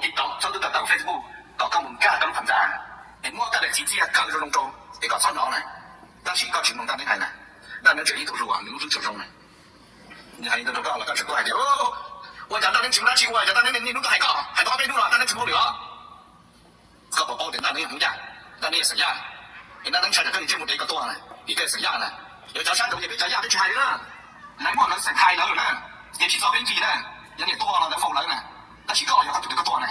TikTok, txhob twb tawm tawm Facebook kom koj mus nkag koj lub phab ntxa es muab koj daim txiv txiaj kaw zoo zoo rau es koj txhob hnov na. Tab sis koj tsis mloog Daj Neeb hais na, Daj Neeb tseem ib tug hluas, nws lub hlwb tseem zoo na. Nws hais li ntawd rau koj los koj tseem tuaj hais tias, ua cas Daj Neeb tsis muaj dab tsi ua, cas Daj Neeb niaj hnub tuaj hais koj, hais tau ob peb hnub los Daj Neeb tsis muaj hauj lwm os. Koj puas paub tias Daj Neeb yog Hmoob Yaj, Daj Neeb yog xeem Yaj, es Daj Neeb ntshai tsam koj yuav ntsej muag dev koj tuaj na, vim koj yog xeem Yaj na. Yog cov sab nraud ces peb cov Yaj peb tsis hais li na, lawv muaj lawv xeem hais lawv na, ces tsis txhob peb ncig na. Yog niam tuaj los lawv faus lawv na, tab sis koj yog koj tus twg koj tuaj na,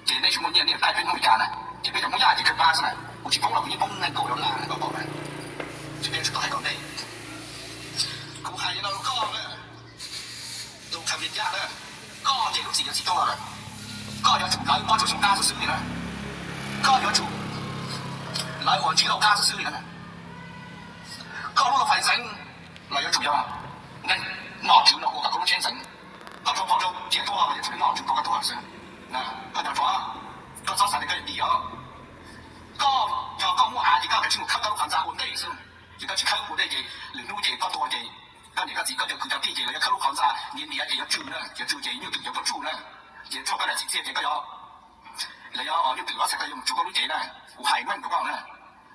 ces nej tsis muaj nyiaj nej yuav taij peb Hmoob li cas na, ces peb cov Hmoob Yaj ces kawg pab xwb na. Kuv tsis poob los kuv yeej poob nees nkaum dollar na koj pom na. Tsis peb tsis tau hais koj ntej. Kuv hais li no rau koj na, tus Kham Vim Yaj na, koj ces lub txim yuav txim tuaj lawm. Koj yuav tsum lawv Pob Tsuas Xyooj qab xwb xwb li na. Koj yuav tsum lawv ua Ntsib Lauj qab xwb xwb li na. Koj lub laj fais ntxeev los yuav tsum yog neeg nom tswv no ua kom koj lub tsheb ntxeev. Koj rau phom rau tsiaj tuag los yuav tsum yog nom tswv ua koj tuag xwb. Koj cov tsov, koj txhob xav tias koj yuav dim os. Koj, yog koj muaj av ces koj kav tsij mus khawb koj lub qhov ntxa ua ntej xwb. Ces koj tsis khawb ua ntej ces lwm hnub ces koj tuag ces koj niam koj txiv koj cov kwv cov tij ces lawv yuav khawb lub qhov ntxa niav niav ces yuav tsum na, yuav tsum ces nyuj twm yuav puas tsuj na. Ces tshuaj koj daim txiv txiaj ces koj yuav, lawv yuav nyuj twm los txhais koj yuav mus tsuj koj lub cev na. Kuv hais meej rau koj na,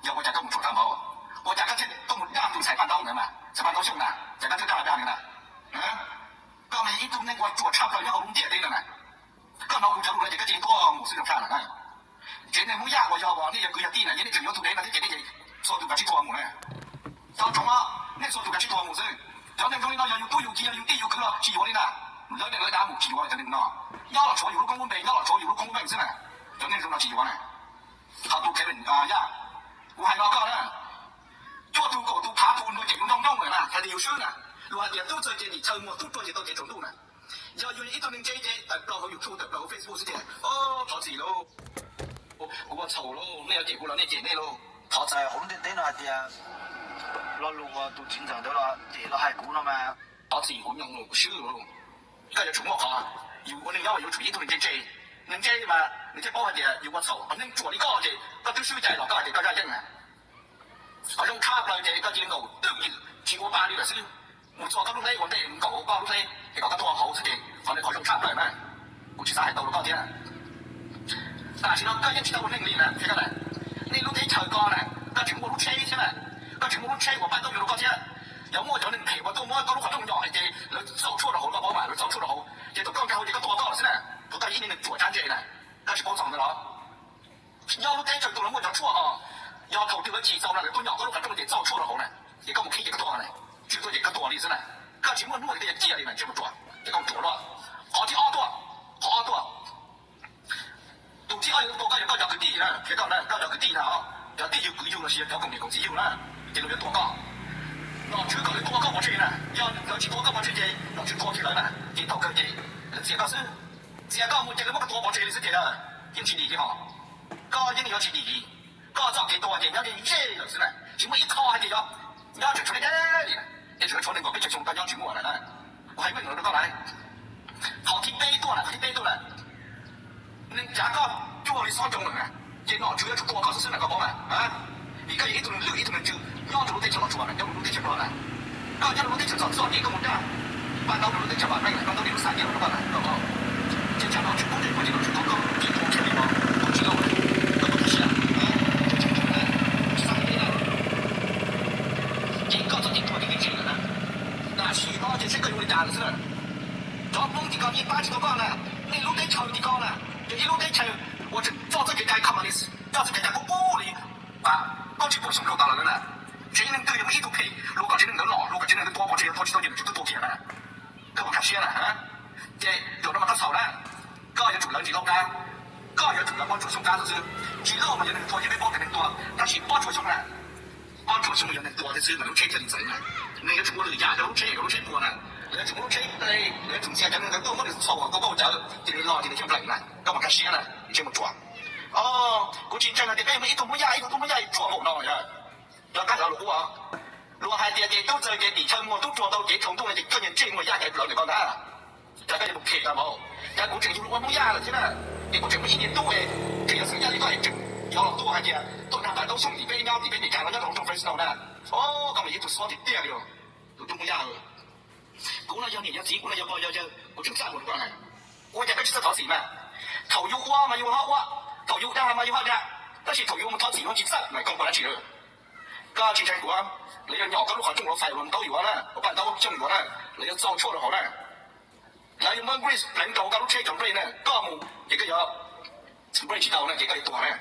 yog ua cas koj mus tsuam tag npaum, ua cas koj thiaj, koj mus dag tus ntxhais Paj Ntaub ntawd mas, ntxhais Paj Ntaub Xyooj na, cas koj thiaj dag dag li na? Koj mas yog ib tug neeg uas ruam tshaj plaws nyob hauv lub ntiaj teb no na. Koj hnov kuv cov lus no ces koj cia li tuaj mus xwb zoo tshaj lawm na. Tsev neeg Hmoob Yaj uas yog uas nej yog kwv yog tij na, yog nej tseem yuav tus dev no thiab ces nej txhua tus kav tsij tuag mus na. Tau tsoov os, nej txhua tus kav tsij tuag mus xwb. Cov neeg zoo li no yog yus tub yus kiv yog yus tij yus kwv los tsis yuav li na. Lawv deej lawv dav mus tsis yuav cov neeg no. Nyob los tshuav yus lub koob lub npe, nyob los tshuav yus lub koob lub npe xwb na. Cov neeg zoo no tsis yuav na. Ho tus Kevin Yaj, kuv hais no koj na, cuaj tus kaum tus phav tus no ces yus nroo nroo lawm na, hais tias yus swb na. Luag hais tias tub txawg ces nim chaw muag, tub ruam ces tau kev tsaus ntuj na. Yog yus yog ib tug neeg ntse ces tawm plaws hauv YouTube, tawm plaws hauv Facebook xwb ces, thov txim lauj, kuv ua txhaum lauj, nej yuav cem kuv los nej cem nej lauj. Thov txim. Hauv lub ntiaj teb no hais tias lo lus uas tus txiv ntxawm ntawd los cem los hais kuv no mas, thov txim, kuv nyoos lawm, kuv swb lawm. Koj yuav tsum muaj qhov, yus ua neeg nyob mas yuav tsum ib tug neeg ntse ntse. Neeg ntse mas nws thiaj paub hais tias yus ua txhaum. Neeg ruam li koj ces koj twb swb cai los koj hais tias koj zaj yeej na. Qhov zoo tshaj plaws ces koj cia li nkaum twj ywm tsis ua pa li lawm xwb, mus txua koj lub hleb ua ntej, mus nkaum hauv koj lub hleb es kom koj tuag hauv xwb ces qhov ntawd qhov zoo tshaj plaws na. Kuv tsis xav hais tau rau koj thiab. Tam sim no koj yeej tsis tau ua neeg li na, qhia koj na. Nej lub teb chaws ko na, koj tseem muaj lub tsheb thiab na, koj tseem muaj lub tsheb uas Paj Ntaub yuav rau koj thiab. Yog muaj cov neeg phem uas tuaj muab koj lub qhov rooj nyom ces lawv txaus tshuaj rau hauv, koj paub mas, lawv txaus tshuaj rau hauv ces thaum koj nkag hauv ces koj tuag koj xwb na. Thaum koj yog ib neeg ruam tsab ntse na, koj tsis paub txog ntawd los? Nyob lub teb chaws tuaj lawv muaj cov tshuaj os, yog thaum twg lawv chim txaus na lawv tuaj nyom koj lub qhov rooj ces txaus tshuaj rau hauv na, ces koj mus khib ces koj tuag na, tsis tuaj ces koj tuag li xwb na. Koj tsis muaj nuj nqis tej caj li na, ntsej muag ruam, ces koj mus ruam luaj. Qhov thib ob tuaj, qhov ob tuaj, tus thib ob yuav tua koj yog koj cov kwv tij na, qhia koj na, koj cov kwv tij na, cov tij yug kwv yug los sis yog cov koom niam koom txiv yug na, ces lawv yuav tua koj. Nom tswv kom lawv tua koj pov tseg na, yog lawv tsis tua koj pov tseg ces nom tswv tua kiag lawv na, ces thaum kawg ces lawv txiav koj xwb. Txiav koj mus ces lawv muab koj tua pov tseg li xwb ces yeej tsis dim li hos. Koj yeej yuav tsis dim li. Koj txoj kev tuag ces nyob ze ze lawm xwb na, tsis muaj ib qho hais tias yog nyob tseem tshuav deb deb li, ces tseem tshuav nees nkaum peb caug xyoo koj nyob tsis muaj lawm na. Kuv hais meej rau koj na, qhov thib peb tuaj na, qhov thib peb tuaj na, neeg cav koj cuag li xob ntoo lawm na, ces nom tswv yuav tsum tua koj xwb xwb na koj paub na. Vim koj yog ib tug neeg lwj ib tug neeg tswv nyob rau lub teb chaws Los Tsuas na, nyob rau lub teb chaws no na. Koj nyob rau lub teb chaws txom txom nyem koj mus dag Paj Ntaub rau lub teb chaws vam meej na, Paj Ntaub niaj hnub xa nyiaj los rau koj na, koj paub. Ces tsam nom tswv poob ntsej muag ces nom tswv tua koj ces koj tuag thiab li no, koj tsis loj na, koj tsis loj na. Ces koj txoj kev tuag ces yeej tsis lawm na. Tam sim no ces seb koj yuav ua li cas lawm xwb na. Cov Hmoob tim ko yeej pab tsis tau koj na, nej lub teb chaws tim ko na, yog ib lub teb chaws uas tseem coj txoj kev cai communist, coj txoj kev cai qub qub li, koj tsis pum xyoo dhau tas lawm na. Tsev neeg twg yog muaj ib tug phem luag kom tsev neeg ntawd los, luag kom tsev neeg ntawd tua pov tseg, tua tsis tau ces nws tsis tuaj tua kiag na. Koj puas nkag siab na? Ces zaum no mas koj txhaum na, koj yuav tsum lawv Ntsis Lauj qab, koj yuav tsum lawv Pob Tsuas Xyooj qab xwb xwb. Ntsis Lauj mas yog neeg tuag yeej peb paub tias neeg tuag, tab sis Pob Tsuas Xyooj na, Pob Tsuas Xyooj yog neeg tuag thiab xwb mas lub tsheb thiaj li ntxeev na. Nws yuav tsum ua lwm yam rau lub tsheb, rau lub tsheb puas na, lawv yuav tsum muab lub tsheb ple, lawv yuav tsum ntxias cov neeg ntawd tuaj muab nws txhaum kom kaum cawv ces nws los ces nws thiaj npleem na. Koj puas nkag siab na, ntsej muag ruam. Kuv tsis ntseeg hais tias peb muaj ib tug Hmoob Yaj, ib tug tub Hmoob Yaj ruam npaum no. Yog kab lo lus qub os, luag hais tias ces tub txawg ces tim chaw muag, tub ruam tau kev tsaus ntuj no ces koj nyias ntsej muag yaj caiv plaws ntawm koj ntag. Cas koj yuav mus phem tag npaum, cas kuv tseem yug lus ua Hmoob Yaj lawm thiab na, es kuv tseem muaj ib niam tub es tseem yog xeem Yaj li koj es tseem yuav los tuaj hais tias tuaj dag Paj Ntaub Xyooj tim peb nyob tim peb Meskas los nyob rau hauv nroog Fresno na. Koj mas yog ib tug xob tiag tiag li os, tus tub Hmoob Yaj. Kuv no yog niam yog txiv, kuv no yog pog yog yawg, kuv tseem txaj muag rau koj na. Ua cas koj tsis txawj thov txim mas? Thaum yus ua mas yus ho ua, thaum yus dag mas yus ho dag, tab sis thaum yus mus thov txim yus tsis txawj mas koj ua dab tsi lawm? Koj tsis ntseeg kuv, lawv yuav nyom koj lub qhov rooj ua fais ua ntaub yuav na, ua paj ntaub xyooj yuav na, lawv yuav txaus tshuaj rau hauv na. Lawv yuav muab grease pleev rau koj lub tsheb cov brake na, koj mus ces koj yuav brake tsis tau na ces koj yuav tuag na.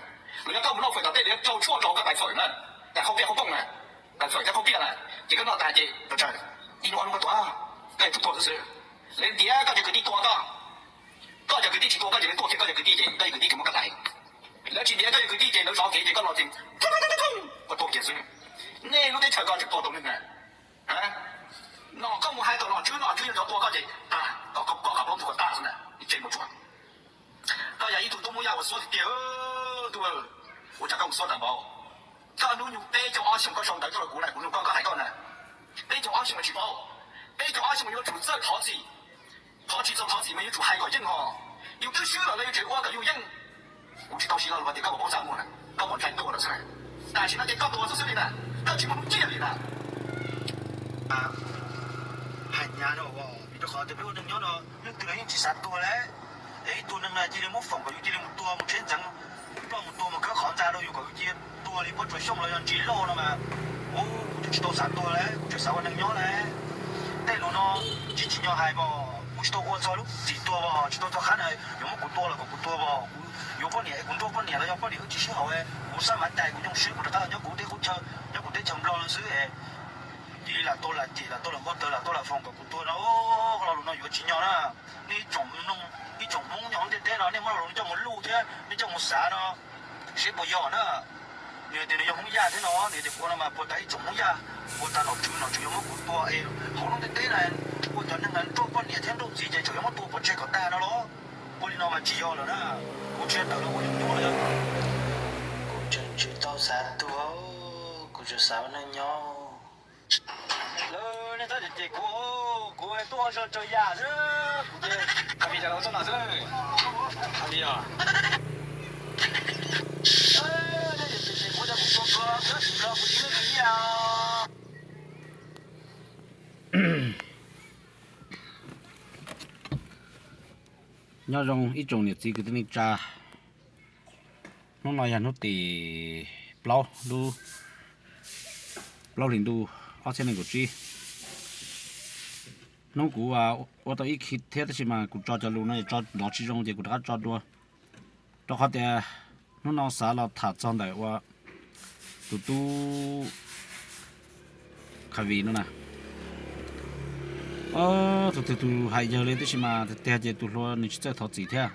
Los yog koj mus noj fawm tom tej lawv yuav rau tshuaj rau koj tais fawm na, tais qhaub piaj qhaub pooj na, tais fawm thiab qhaub piaj na, ces koj noj tas ces pes tsawg, ib hnub ob hnub koj tuag, koj yuav tsum tuag xwb xwb. Lawv ntiav koj cov kwv tij tua koj, koj cov kwv tij tsis tua koj ces lawv tuag kiag koj cov kwv tij ces koj cov kwv tij ces muab koj tais. Lawv tsis ntiav koj cov kwv tij ces lawv zov kev ces koj los ces koj tuag kiag xwb. Nej lub teb chaws koj tseem tua tau neeg na? No koj mus hais kom nom tswv, nom tswv yog cov tua koj ces tag, koj qhov plaub ntug kom tag xwb na, ib tse mus tsuag. Koj yog ib tug tub Hmoob Yaj uas xuab tiag tiag, tub, ua cas koj mus xuab tag npaum. Koj hnub nyoog peb caug ob xyoos koj sau ntawv tuaj rau kuv na, kuv nug koj, koj hais koj na, peb caug ob xyoos mas tsis paub, peb caug ob xyoos yuav tsum txawj thov txim. Thov tsis txog thov txim mas yuav tsum hais kom yeej os. Yus twb swb lawm los yuav tseem ua kom yus yeej. Kuv tsis tau siv lo lus hais tias koj puas paub txaj muag na, koj puas ntshai tuag lawm xwb na. Tam sim no ces koj tuag xwb xwb li na, koj tsis muaj hnub ciaj li na. Hais hnyav no, vim rau qhov tias peb ua neeg nyob no, leej twg los yeej tsis xav tuag lawm. Es ib tug neeg na cia li muab foom kom yus cia li mus tua mus tsheb ntxeev, ploj mus tua mus khawb qhov ntxa rau yus kom yus cia li tuag li pob tsuas xyooj los yog ntsis lauj no mas, kuv tsis tau xav tuag lawm, kuv tseem xav ua neeg nyob lawm. Tej lus no tsis tsim nyog hais mas, kuv tsis tau ua txog lub txim tuag as, tsis tau txog qhab na, yuav muab kuv tua los kom kuv tuag as, kuv yuav poj niam es kuv nrauj poj niam los yog poj niam wb tsis sib haum, kuv xab mav cais kuv nyooj swb kuv rov qab los nyob kuv teb qub chaw, nyob kuv teb chaws Nplog no xwb. Cia li lam tau lam cem, lam tau lam npau taws, lam tau lam foom kom kuv tuag no, lo lus no yuav tsim nyog na. Nej ib tsoom Hmoob nyob hauv ntiaj teb no nej muab lo lus no coj mus luj thiab nej coj mus xav no, seb puas yog na. Nws hais tias nws yog Hmoob Yaj thiab no, nws tias kuv no mas puas tas ib tsoom Hmoob Yaj, puas tas nom tswv, nom tswv yuav muab kuv tua es hauv lub ntiaj teb na, ua cov neeg nrauj poj niam thiab nrauj txiv ces tseem yuav muab tua pov tseg kom tag no los? Ua li no mas tsis yog lawm na. Kuv tsis yog tawm los ua yus tuag li. Kuv tseem tsis tau xav tuag, kuv tseem xav ua neeg nyob. Lawv nej txhob cem kuv, kuv tuaj ua zog tsaws yam xwb, kuv ces kha mi cas los txoj no xwb. Kha mi os. Nyob zoo ib tsoom niam txiv kwv tij neej tsa, hnub no yog hnub tim plaub lub plaub hlis ntuj ob txhiab nees nkaum tsib. Hnub kuv ua tau ib khib thiab tab sis mas kuv tso cov lus no tso nrov tsis zoo ces kuv rov qab tso dua, rau qhov tias hnub no xav los tham txog ntawm ua tus tub Khavi no na. Tus twg tus hais yawg li tab sis mas tiag tiag ces tus hluas nws tsis txawj thov txim thiab.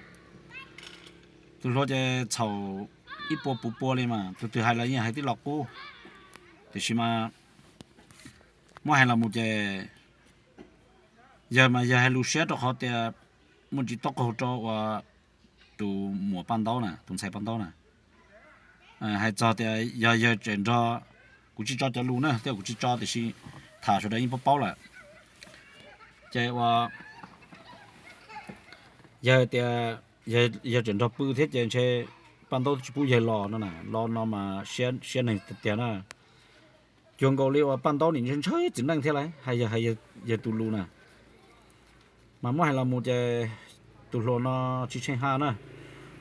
Tus hluas ces txhaum ib puas puv pua li mas tus twg hais los yeej hais tib lo qub. Tiam sis mas muab hais los mus ces yawg mas yawg hais lus siab rau qhov tias muaj tsis tau qaug rau uas tus muam Paj Ntaub na, tus ntxhais Paj Ntaub na. Hais txog tias yog yawg tseem nrog, kuv tsis tso cov lus na, thiab kuv tsis tso tiam sis tham sawv daws yeej paub paub lawm. Ces uas yawg tias yawg tseem nrog pw thiab ces ntshe Paj Ntaub tsis pub yawg los no na, los no mas siab neeg tiag tiag na. Cuag nkaus li uas Paj Ntaub nim ntshaw ntshaw txiv neej thiab lauj, hais yawg, yawg tus lus na. Mas muab hais los mus ces tus hluas no tsis tsheej ha na.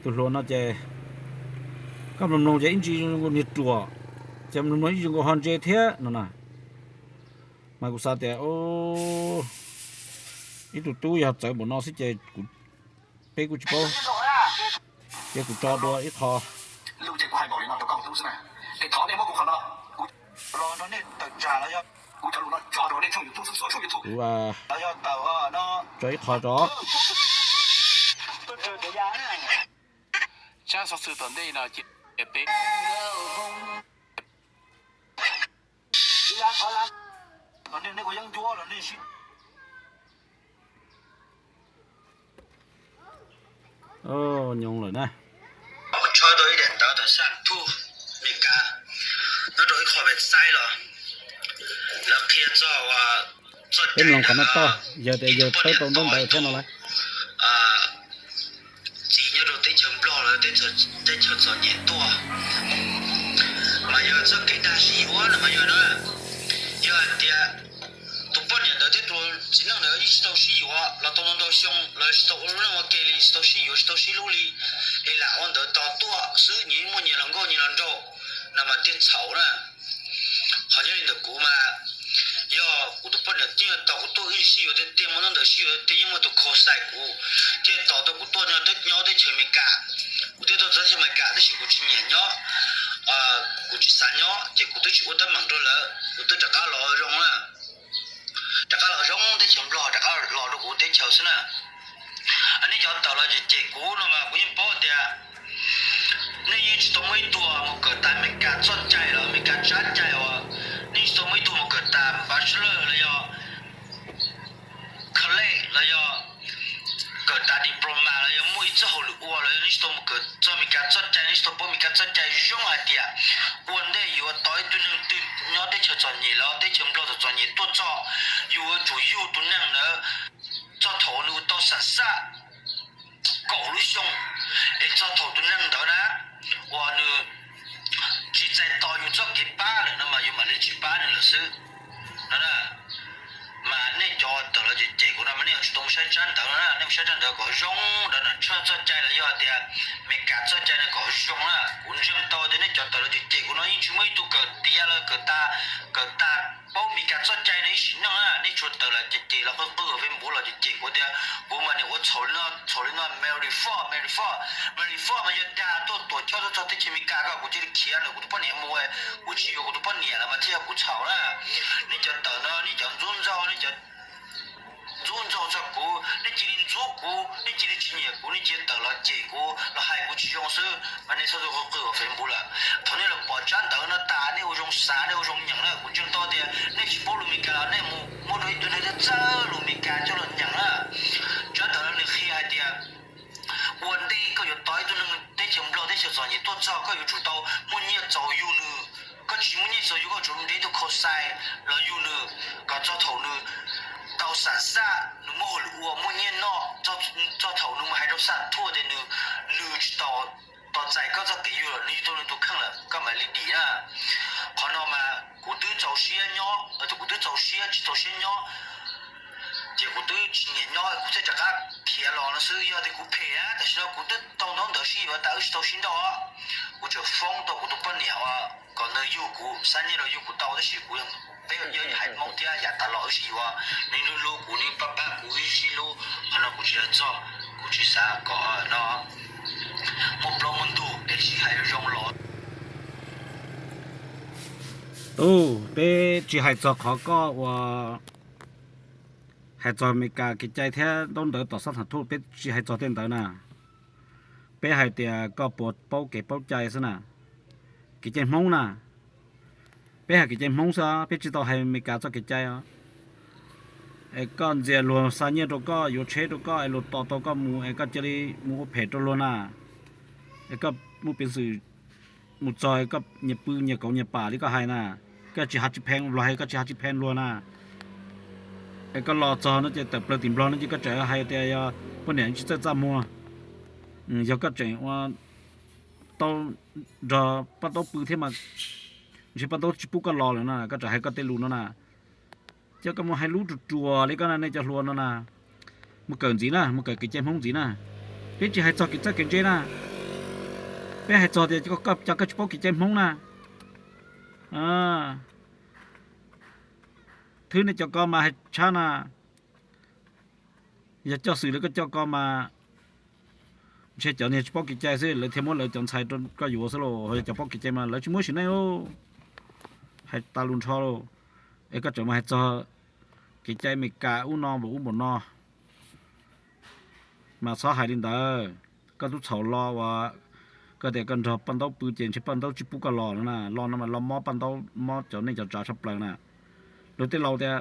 Tus hluas no ces koj mloog mloog ces ib ntsis zoo nkaus niag ruam, ces mloog mloog ib ntsis zoo nkaus ho ntse thiab no na. Mas kuv xav tias ib tug tub yog txawv npaum no xwb ces kuv, peb kuj tsis paub, ces kuv tso dua ib qho. Kuv tso ib qho tso. Tsab xov xwm tom ntej no ces peb Nyob lawm na. Tshawb tau ib daim ntawv tom Sam Thuj Mes Kas nyob rau ib qho website los lawv qhia txog txoj cai ntawd, yog tias yawg tawb tau ntaub ntawv thiab no lauj. Txiv nyob rau teb chaws Nplog los teb chaws txom nyem tuaj, mas yog txoj kev dag sim ua no mas yog na, yog hais tias tus poj niam ntawd thiab tus Txiv neej ntawd yeej tsis tau sib yuav los tau ntau ntau xyoo los tsis tau ua lub neej ua ke li, tsis tau sib yuav tsis tau sib hlub li, es lam ua ntawd tos tuaj xwb, nyias muaj nyias los nkauj nyias los nraug, no mas thiaj txhaum na. Qhov nyob li ntawm kuv mas yog kuv tus poj niam twb tos kuv tuaj wb sib yuav tiag tiag, muaj hnub ntawd sib yuav tiag tiag yeej muaj tus kho xais kuv thiaj tos tau kuv tuaj nyob teb chaws Amelikas. Kuv twb tuaj teb chaws Amelikas tab sis kuv tsis nyiam nyob, kuv tsis xav nyob ces kuv twb tsis ua teeb meem rau lawv, kuv twb rov qab los zoo na. Rov qab los zoo teb chaws Nplog, rov qab los rau kuv teb chaws xwb na. Nej cov tawm los cem kuv no mas kuv yeej paub tias nej yeej tsis tau muaj ib tug mus kawm tas Amelikas txoj cai los Amelikas tsab cai uas, nej tsis tau muaj ib tug mus kawm tas bachelor los yog college los yog kawm tas diploma los yog muaj ib txoj hauj lwm ua los yog nej tsis tau mus kawm txog Amelikas txoj cai, nej tsis tau paub Amelikas txoj cai zoo hais tias ua ntej yuav tau ib tug neeg twg nyob teb chaws txom nyem los teb chaws Nplog txom txom nyem tuaj txog, yus yuav tsum yug tus neeg ntawd txog thaum nws tau xam xaj kaum lub xyoo, es txog thaum tus neeg ntawd na uas nws tsis txais tos yus txoj kev pab lawm no mas yus mam li tsis pab nws lawm xwb no. Mas nej cov tawm los cem kuv no mas nej yuav tsum tau mus saib tsab ntawv no na, nej mus saib tsab ntawv kom zoo ntawd na, tshaj txoj cai los yog hais tias Amelikas txoj cai no kom zoo na. Kuv ntseeg tau tias nej cov tawm los cem kuv no yeej tsis muaj ib tug kawm tiav los kawm tas, kawm tas paub Amelikas txoj cai no ib sim neej na. Nej tsuas tawm los cem cem los qw qw Facebook los cem cem kuv tias kuv mas niam ua txhaum li no txhaum li no, Mary Ford, Mary Ford, Mary Ford mas yog dag tuaj tuam choj tuaj txog teb chaws Amelikas ko kuv cia li khiav ntawm kuv tus poj niam mus, kuv tsis yuav kuv tus poj niam lawm mas thiaj yog kuv txhaum na. Nej cov tawm no nej cov ntxub ntxaug, nej cov ntxub ntxaug txog kuv, nej cia li ntxub kuv, nej cia li tsis nyiam kuv, nej cia li tawm los cem kuv los hais kuv tsis zoo xwb mas nej txhob tuaj qw qw Facebook lawm. Thaum nej los pom tsab ntawv no tas nej ua zoo xav, nej ua zoo nyeem na, kuv ntseeg tau tias nej tsis paub lus Amelikas los nej mus muab rau ib tug neeg txawj lus Amelikas coj los nyeem na. Tsab ntawv no nws qhia hais tias ua ntej koj yuav tau ib tug neeg teb chaws Nplog teb chaws txom nyem tuaj txog koj yuav tsum tau muaj nyiaj txaus yug nws. Koj tsis muaj nyiaj txaus yug koj tsum nrhiav ib tug kho xais los yug nws kom txog thaum nws tau xam xaj, nws muaj hauj lwm ua, muaj nyiaj noj, txog thaum nws mus hais rau xam thuaj tias nws, nws tsis tau tos txais koj txoj kev yug lawm, nws yug tau nws tus kheej lawm koj mam li dim na. Qhov no mas kuv twb txaus siab nyob, kuv twb txaus siab tsis txaus siab nyob ces kuv twb tsis nyiam nyob kuv thiaj rov qab khiav los no xwb. Yog tias kuv phem na tam sim no kuv twb tau ntaub ntawv sib yuav tas wb tsis tau sib nrauj, kuv tseem foob tau kuv tus poj niam uas kom nws yug kuv, xa nyiaj los yug kuv tau tab sis kuv, peb yog haiv Hmoob thiab yam tas los wb sib yuav, nws hlub hlub kuv, nws pab pab kuv, wb sib hlub. Qhov no kuv tsis hais txog, kuv tsis xav kom no muaj plaub muaj ntug es sib hais zoo los. Tub, peb tsis hais txog qhov koj uas hais txog Amelikas kev cai thiab ntaub ntawv tom xab tham thuj, peb tsis hais txog tej ntawd na. Peb hais tias koj puas paub kev paub cai xwb na. Kev cai Hmoob na, peb hais kev cai Hmoob xwb, peb tsis tau hais Amelikas txoj kev cai os. Es koj ntxias luag xa nyiaj rau koj, yuav tsheb rau koj, es luag tos tau koj mus es koj cia li mus ua phem rau luag na. Es koj muaj peev xwm mus txog koj nyias pw nyias kauv nyias pam li koj hais na, koj tsis has tsis pheej luag, hais koj tsis has tsis pheej luag na. Es koj los txog no ces tawm plaws tim Nplog no ces koj tseem hais tias yog poj niam tsis txawj txaj muag. Yog koj tseem ua tau nrog paj ntaub pw thiab mas ntshe paj ntaub tsis pub koj los lawm no, koj tseem hais koj tej lus no na. Cov koj mus hais lub ruam ruam li koj na, nej cov hluas no na, mus kawm ntxiv na, mus kawm kev cai Hmoob ntxiv na. Peb tsis hais txog kev txawj kev ntse na, peb hais txog tias koj, koj tsis paub kev cai Hmoob na. Thwb nej cov ko mas hais tshab na. Yog coj xwm li koj coj ko mas ntshe cov niag tsis paub kev cai xwb lawv thiaj muab lawv cov ntxhais rau koj yuav xwb los, yog cov paub kev cai mas lawv tsis muab sim neej lauj. Hais tas lus nrho lauj. Es koj tseem mus hais txog kev cai Amelikas ub no npaum ub npaum no mas txhob hais li ntawd. Koj tub txhaum los uas koj tias koj nrog paj ntaub pw ces ntshe paj ntaub tsis pub koj los no na, los no mas los mob paj ntaub mob cov neej cov tsav tshaj plaws na. Luag tej laus tias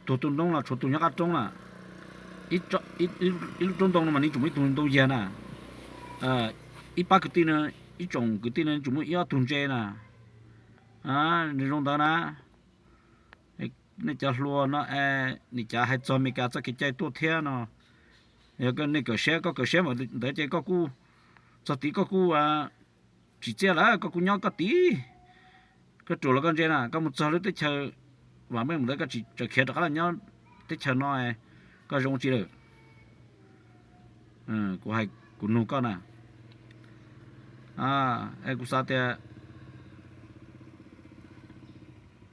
tuag tu noob los tshuav tug nyob qab roob na. Ib lub roob ntoo no mas nws tsum muaj ib tug ntoo yag na. Ib pab kwv tij no, ib tsoom kwv tij no tsum muaj ib ob tug ntse na. Nws zoo ntawd na. Nej cov hluas no, nim cav hais txog Amelikas txoj kev cai tuaj thiab no, yog nej kawm siab, koj kawm siab ntawd ces koj kuj txog tid koj kuj tsim txiaj lawm, koj kuj nyob koj tid. Koj ruam los koj ntse na, koj mus txog lub teb chaws vam meej ntawd koj tsis tseem khiav rov qab los nyob teb chaws no, koj zoo tsi lawm? Kuv hais, kuv nug koj na. Kuv xav tias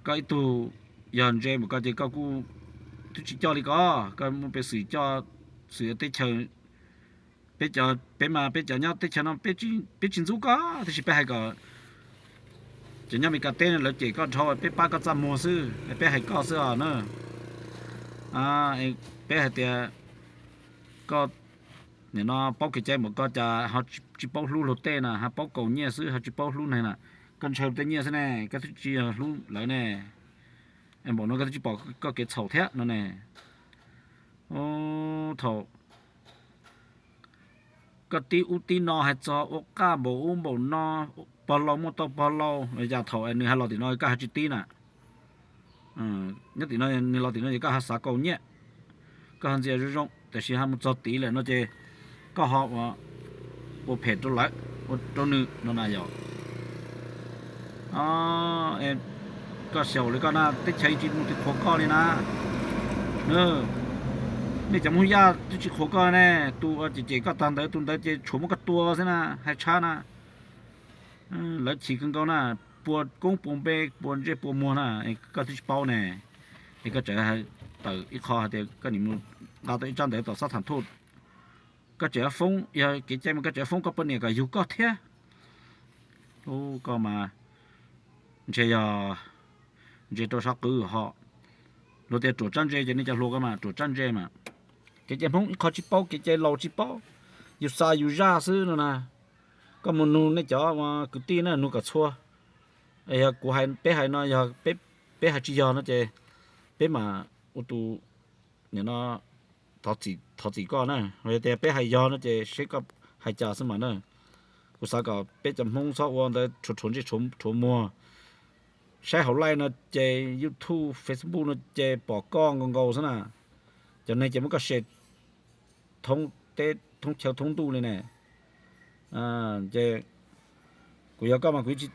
koj ib tug yog ntse npaum ko ces koj kuj twb tsis coj li ko, koj muaj peev xwm coj xwm teb chaws. Peb, peb mas peb cov nyob teb chaws no peb tsis ntxub koj, tab sis peb hais kom cov nyob Amelikas teb lawv cem koj dhau, peb pab koj txaj muag xwb, peb hais koj xwb os na. Peb hais tias koj nim no paub kev cai npaum ko cas ho tsis paub hlub luag tej na, ho paub kaus nyiaj xwb ho tsis paub hlub neeg na. Koj ntshaw tej nyiaj xwb ne, koj twb tsis yog hlub lawv ne. Npaum no koj twb tsis pom koj kev txhaum thiab no ne. Thaum koj tib ub tib no hais txog ua qaj npaum ub npaum no, pog laus muaj tau pog laus, cas thaum nws hais los tim no koj ho tsis tib na? Nyob tim no, nws los tim no ces koj ho xav kaus nyiaj, koj ho ntxias zoo zoo, tiam sis ho mus txog tid lawm no ces koj ho ua phem rau lawv, ua rau nws no na yom. Koj xyaum li koj na, teb chaws tsis muaj tus qhuas koj li na. Nej cov Hmoob Yaj twb tsis qhuas koj ne, tus cem cem koj tag ntawd, tus ntawd ces tshuav muab koj tua xwb na, hais tshab na. Lawv chim kawg nkaus na, puas koob puas npe puas ntsej puas muag na, koj twb tsis paub ne. Es koj tseem tawm ib qho hais tias koj nim mus nqa tau ib tsab ntawv tom xab tham thuj, koj tseem foob, yog kev cai mas koj tseem foob koj poj niam kom yug koj thiab. Koj mas ntshe yog ntse rau sab qwb ho. Luag tias ruam tsab ntse ces nej cov hluas ko mas ruam tsab ntse mas. Kev cai Hmoob ib qho tsis paub, kev cai laus tsis paub, yus xa yus zaj xwb no na. Koj mus nug nej cov kwv tij na, nug kom txhua. Yog kuv, peb hais no yog peb hais tsis yog no ces peb mam ua tus, nim no thov txim koj na. Yog tias peb hais yog no ces seb koj hais cas xwb mas na. Kuv xav kom peb cov Hmoob txhob ua ntawd rhuav ntsej rhuav muag. Saib hauv live no ces YouTube, Facebook no ces pom koj nkaus nkaus xwb na. Cov neeg ces muab koj share thoob teb thoob chaw thoob ntuj li ne. Ces kuv yog koj mas kuv tsis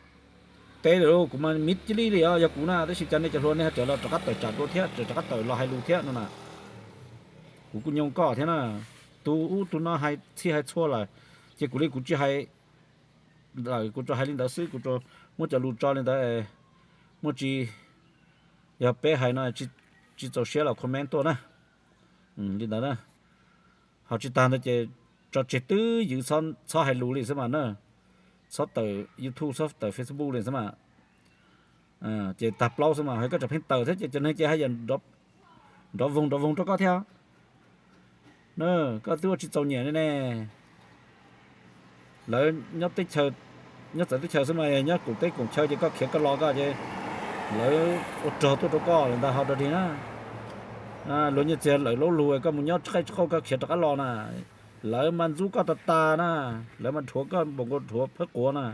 teb lawm, kuv mas miv cia li li os, yog kuv na, tab sis cov nej cov hluas nej ho tseem los rov qab tawm tsam dua thiab, tseem rov qab tawm los hais lus thiab no na. Kuv kuj nyoo koj thiab na, tus ub tus no hais txhij hais txhua lawm, ces kuv li kuv tsis hais lawm, kuv tsuas hais li ntawd xwb, kuv tsuas muab cov lus tso li ntawd. Muaj tsis, yog peb hais no tsis txaus siab los comment tuaj na. Li ntawd na. Ho tsis tag ntawd ces tso tseg twb ywv, txhob hais lus li xwb mas na. Txhob tawm YouTube, txhob tawm Facebook li xwb mas. Ces tag plaub xwb mas, koj tseem pheej tawm thiab ces cov neeg ces haj yam nrov voog nrov voog rau koj thiab. Koj twb ua tsis txaus nyiam li ne. Lawv nyob teb chaws, nyob txawv teb chaws xwb mas, nyob koom teb koom chaw ces koj khiav koj los koj ces lawv ua rog tuaj rau koj li ntawd ho rau dig na. Luag nyiaj txiag lawv laub lug koj mus nyob tsis qaij tsis qauj koj khiav rov qab los na, lawv mas ntxub koj tas tas na, lawv mas dhuav koj npaum nkaus dhuav phawb quav na.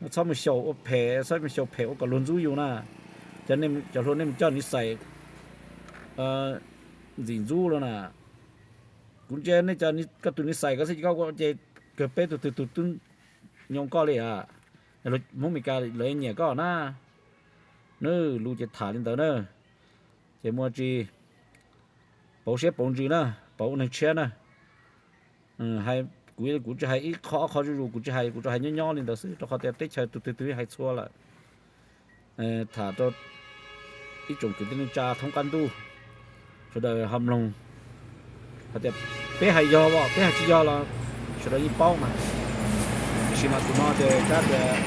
Txhob mus xyaum ua phem, txhob mus xyaum phem ua kom luag ntxub yus na. Cov hluas nej mus coj niv xais ntxim ntxub los na. Kuv ntsia nej, koj tus niv xais ko xwb ces koj ua ces kawg peb tug twg tug twb nyoo koj li a. Hmoob Meskas lawv nyiam koj na. Nws lus ces tham li ntawd na. Ces muaj tsis pauv siab pauv ntsws na, pauv ua neeg tshiab na. Kuv, kuv tsis hais ib qho ob qho zuj zus, kuv tsis hais, kuv tsuas hais nyob nyob li ntawd xwb, rau qhov tias teb chaws tus twg twg hais txhua lawm. Tham rau ib tsoom kwv tij neej tsa thoob qab ntuj, sawv daws ho mloog hais tias peb hais yog os, peb hais tsis yog los sawv daws yeej paub mas. Tiam sis mas tus no ces kab tias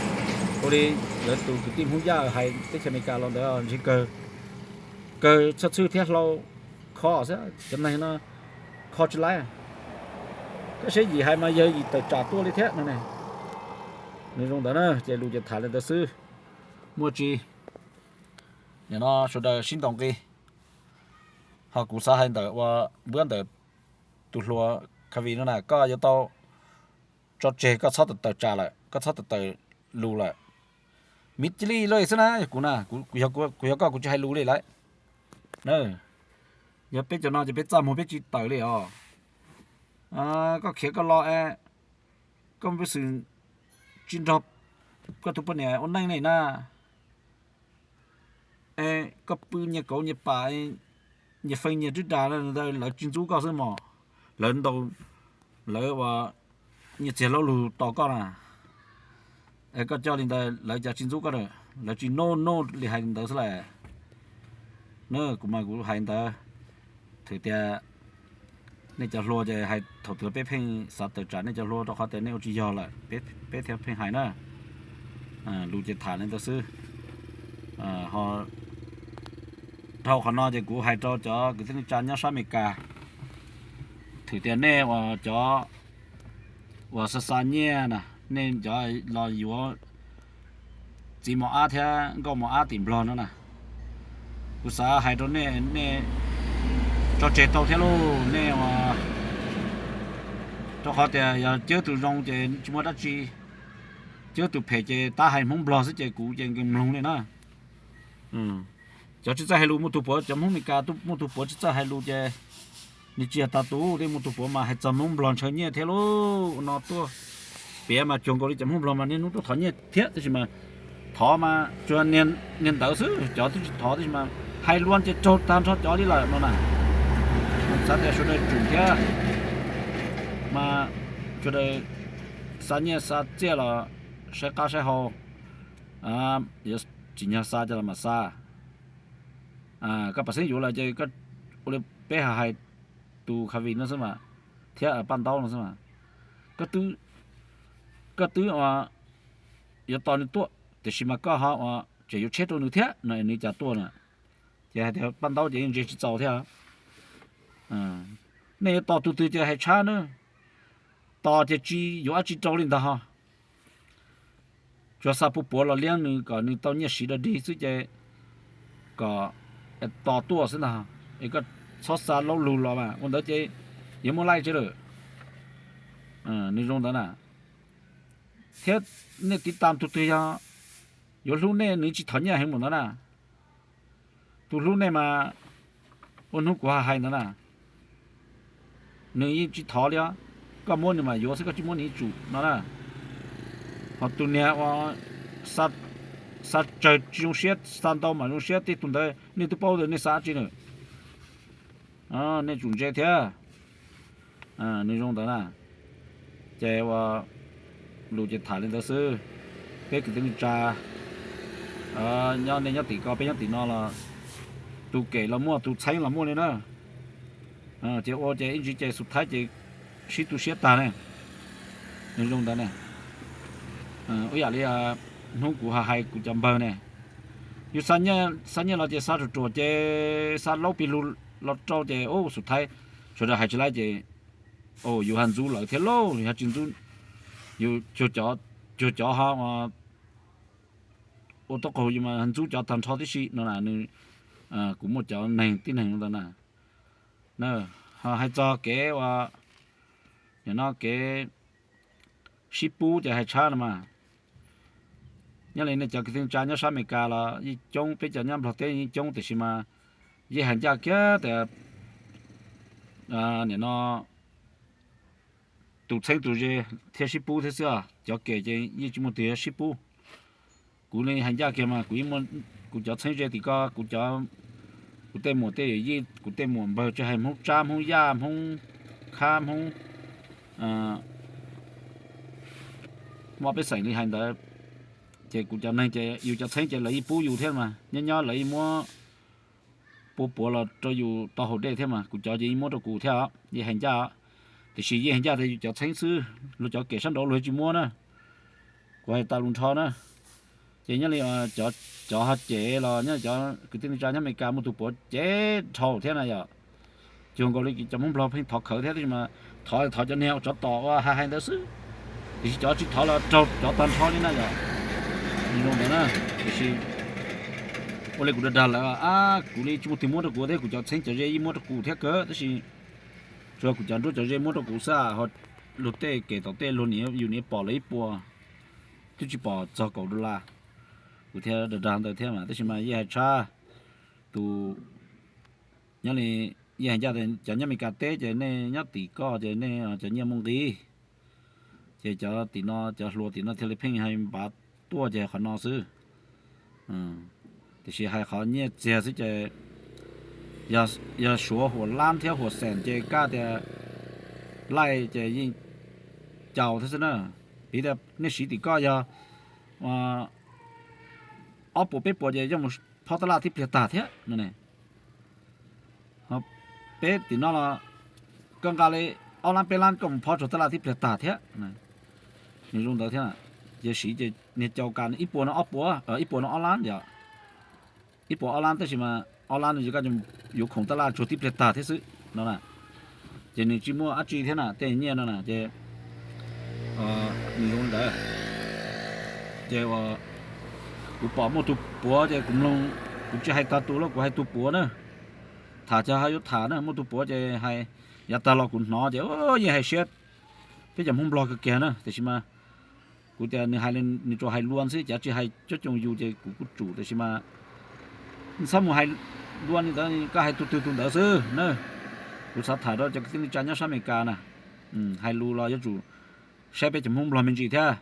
ua li lawv tus kwv tij Hmoob Yaj hais teb chaws Amelikas los ntawd ntshe kawg, kawg txhawj txhwj thiab hlau kho xwb, cov neeg no kho tsis laib. Koj saib yim hais mas yog yim tawm tsam tuaj li thiab no ne. Nws zoo ntawd na, ces lus ces tham li ntawd xwb. Muaj tsis, nim no sawv daws sib ntaus nqi. Ho kuv xav hais ntawm ua npuab ntawm tus hluas Kavi no na, koj yuav tau tso tseg, koj txhob tawm tawm tsam lawm, koj txhob tawm tawm lus lawm. Miv cia li lawm xwb na, yog kuv na, kuv yog koj kuv tsis hais lus li lawm. Yog peb cov no ces peb txaj muag peb tsis tawm li os. Koj khiav koj los es koj muaj peev xwm tsis nrog koj tus poj niam ua neej li na. Koj pw nyias kauv nyias pam, nyias feej nyias twb das, lawv tsis ntxub koj xwb mog. Lawv ntaus, lawv ua nyias txiag laub lug tos koj na. Koj coj li ntawd lawv cas tsis ntxub koj na. Lawv tsis noj noj li hais ntawd xwb las. Na kuv mas kuv hais ntawd, thaum tias nej cov hluas ces hais thaum twg peb pheej xav tawm tsam nej cov hluas rau qhov tias nej ua tsis yog lawm, peb thiaj pheej hais na. Lus ces tham li ntawd xwb. Dhau qhov no ces kuv hais rau cov kwv tij neej tsa nyob sab Amelikas, thaum tias nej ua cov uas xa xa nyiaj na, nej cov los yuav txiv mos ab thiab nkauj mos ab tim Nplog no na, kuv xav hais rau nej, nej tso tseg tau thiab lauj. Nej ua, rau qhov tias yog cawb tus zoo ces tsis muaj dab tsi, cawb tus phem ces tab hais Hmoob Nplog xwb ces kuv ces nkees mloog li na. Cov tsis txawj hais lus muaj tus puav, cov Hmoob Amelikas muaj tus puav tsis txawj hais lus ces nws tsis yog tas tus, tej muaj tus puav mas hais txog Hmoob Nplog ntshaw nyiaj thiab lauj. Ua no tuaj piav mas cuag nkaus li cov Hmoob Nplog mas niaj hnub tuaj thov nyiaj thiab, tab sis mas thov mas tsuas niag ntawd xwb, cov twb tsis thov tab sis mas hais luag ces raug tag nrho cov li lawm no na. Xav tias sawv daws tsum thiab mas sawv daws xa nyiaj xa txiaj los saib qab saib hau, yuav tsim nyog xa cov los mas xa. Koj pam xeeb yuav lawm ces ua li peb hais tus Khavis no xwb mas, thiab Paj Ntaub no xwb mas, koj twb yuav tos nws tuaj tiam sis mas koj ho tseem yuav tsheb rau nws thiab no nws cas tuaj na. Ces hais tias Paj Ntaub ces yeej ntse tsis txaus thiab. Nej yuav tos tus twg ces hais tshab na, tos ces tsis yuav dab tsi rau li ntag ho. Tsuas xa puv puav los liab nws kom nws tau nyiaj siv dog dig xwb ces kom tos tuaj xwb ntag. Es koj txhob xa laub lug los mas ua ntawd ces yuav muaj laij tsev lawm. Nws zoo ntawd na. Thiab nej tiv tam tus twg yog yuav hlub nej nws tsis thov nyiaj heev npaum ntawd na. Tus hlub nej mas ua hnub kuv hais ntawd na, nws yeej tsis thov li os. Koj muab nws mas yuav xwb, koj tsis muab nws yeej tsum no na. Ho tus niag ua xa tsawg tsis zoo siab, xa ntau mas zoo siab, tej tus ntawd nej twb paub tias nej xa dab tsi na. Nej tsum ntse thiab. Nws zoo ntawd na. Ces ua lus ces tham li ntawd xwb. Peb kwv tij neej tsa nyob, nej nyob tim ko peb nyob tim no los tus kem los muaj tus txheeb los muaj li na. Ces ua ces ib ntsis ces xus thaib ces sib tu siab tag ne. Nws zoo ntawd ne. Ib yam li hnub kuv hais kuv cov npawg ne, yus xa nyiaj los ces xa ruam ruam ces xa laub pig lug los rau ces ub xus thaib sawv daws hais tsis laib ces yus has ntxub lawv thiab lauj, yus has tsis ntxub, yus cuag cov ho ua tau qaug yus mas has ntxub cov tag nrho tib si no na. Nws, kuv muaj cov neeg tib neeg ntawd na. Ho hais txog kev ua, nim no kev sib pub ces hais tshab no mas, nyob li nej cov kwv tij neej tsa nyob sab Amelikas los yeej coob, peb cov nyob Nplog teb yeej coob tiam sis mas yeej hais ncaj kiag tias nim no tus txheeb tus ze thiaj sib pub thiab xwb os, cov kem ces yeej tsis muaj twg yuav sib pub. Kuv li hais ncaj kiag mas kuv, kuv cov txheeb ze tim ko, kuv cov, kuv tej muam tej yawm yij, kuv tej muam npawg tsis hais Hmoob Tsab, Hmoob Yaj, Hmoob Khab, Hmoob Moj peb xeem li hais ntawd, ces kuv cov neeg ces yus cov txheeb ces lawv yeej pub yus thiab mas nyob nyob lawv yeej muab pua puav los rau yus tau haus dej thiab mas kuv cov ces yeej muab rau kuv thiab os, yeej hais ncaj os. Tiam sis yeej hais ncaj tias yus cov txheeb xwb, luag cov kem sab nraud luag tsis muab na. Kuv hais tas lus nrho na. Ces nyob li cov ho cem los nyob cov kwv tij neej tsa nyob Amelikas muaj tus puav cem dhau thiab na yom. Cuag nkaus li cov Hmoob Nplog pheej thov khawv thiab, tab sis mas thov thov cov niag tsov tom ua hais hais ntawd xwb, tiam sis cov tsis thov los raug cov tag nrho li na yom. Nws zoo ntawd na, tiam sis ua li kuv dag dag lawv, ab, kuv li tsis muaj twg muab rau kuv thiab, kuv cov txheeb cov ze yeej muab rau kuv thiab kawg, tab sis tsuas kuv cov nruab cov ze muab rau kuv xwb, ho luag tej kem tom tej luag niam yus niam pom lawv ib puas twb tsis pom txog kaum dollar. Kuv thiaj dag dag ntawd thiab mas, tab sis mas yeej hais tshaj tus, nyob li yeej hais ncaj tias cov nyob Amelikas teb ces nej nyob tim ko ces nej cov nyiaj muaj nqis, ces cov tim no cov hluas tim no thiaj li pheej hais npav tuaj ces qhov no xwb. Tiam sis hais qhov nyiaj txiag xwb ces yog suav huam lab thiab huam xees ces kaj tias laij ces yeej caus thiab xwb na. Piv tias nej siv tim koj yog ob puas peb puas ces yeej mus phob tab laj tib pliag tag thiab no ne. Peb tim no los koj nqa li ob lab peb lab koj mus phob rau tab laj tib pliag tag thiab. Nws zoo ntawd thiab. Ces siv ces niag caus kas ib puas no ob puas, ib puas no ob lab yom. Ib puas ob lab tab sis mas ob lab no ces koj yuav khoom tab laj tsuag tib pliag tag thiab xwb no na. Ces nws tsis muaj dab tsi thiab na, tej nyiaj no na ces nws zoo li ntawd. Ces kuv pom muaj tus puav ces kuv mloog, kuv tsis hais tag tus los kuv hais tus puav na. Tham ces ho yuav tham na, muaj tus puav ces hais, yav tag los kuv hnov ces yeej hais siab peb cov Hmoob Nplog kawg kiag na, tiam sis mas kuv tias nws hais, nws tsuas hais luag xwb, cav tsis hais coob coob yus ces kuv kuj tsum, tiam sis mas txhob mus hais luag li ntawd, koj hais tus twg tus ntawd xwb na. Kuv xav tham rau cov kwv tij neej tsa nyob sab Amelikas na, hais lus los yuav tsum saib peb cov Hmoob Nplog me ntsis thiab.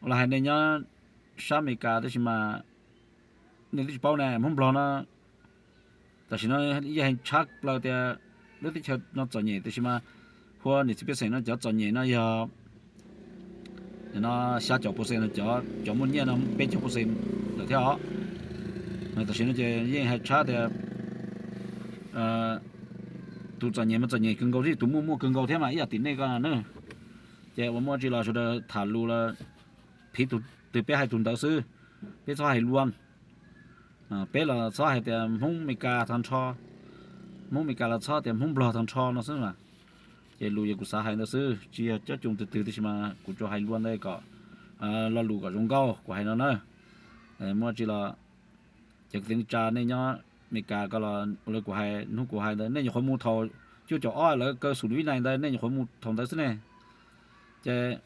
Ua los hais nej nyob sab Amelikas tab sis mas nej twb tsis paub ne, Hmoob Nplog no tam sim no yeej hais tshaj plaws tias lub teb chaws no txom nyem, tiam sis mas hu ua niam txiv pej xeem no cov txom nyem no yog no xya caum percent, cov muaj nyiaj no peb caug percent lawm thiab os. Tam sim no ces yeej hais tshaj tias tus txom nyem mas txom nyem kawg nkaus thiab tus muaj muaj kawg nkaus thiab mas ib yam tim nej ko na. Ces ua muaj tsi los sawv daws tham lus los phiv tus twg peb hais tus ntawd xwb, peb txhob hais luag. Peb los txhob hais tias Hmoob Meskas tag nrho, Hmoob Meskas los txhob tias Hmoob Nplog tag nrho no xwb mas. Ces lus yog kuv xav hais ntawd xwb, tsis yog coob coob twg twg, tab sis mas kuv tsuas hais luag ntawd kom lo lus kom zoo nkauj, kuv hais no na. Muaj tsi los cov kwv tij neej tsa nej nyob Meskas ko los ua li kuv hais, hnub kuv hais ntawd nej nyuam qhuav mus thaum cuaj caum ob lawv kaw xum li vib nais ntawd nej nyuam qhuav mus thaum ntawd xwb ne. Ces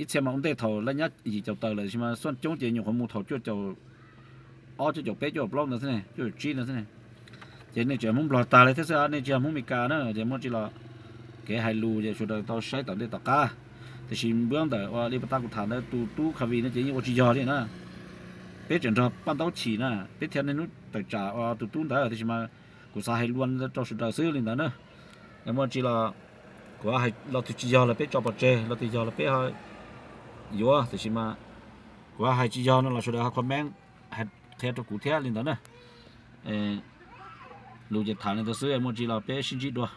ib txhia mas ua ntej thaum lawv nyab yim caum tawm lawm, tab sis mas xuaj coob ces nyuam qhuav mus thaum cuaj caum ob, cuaj caum peb, cuaj caum plaub ntawd xwb ne, cuaj caum tsib ntawd xwb ne. Ces nej tseem Hmoob Nplog tag li thiab xwb, nej tsis yog Hmoob Meskas na, ces muaj tsi los kev hais lus ces sawv daws tau saib tom ntej tom qab. Tiam sis npawb ntawm ua li pas tas kuv tham ntawd tus tub Khavi no ces yeej ua tsis yog li na. Peb tseem nrog paj ntaub chim na, peb thiaj niaj hnub tawm tsam ua tus tub ntawd, tab sis mas kuv xav hais luag rau sawv daws xwb li ntawd na. Muaj tsi los kuv hais los twg tsis yog los peb tso pov tseg, los twg yog los peb yuav, tiam sis mas kuv hais tsis yog no los sawv daws ho comment qhia rau kuv thiab li ntawd na. Lus ces tham li ntawd xwb, muaj tsi los peb sib ntsib dua.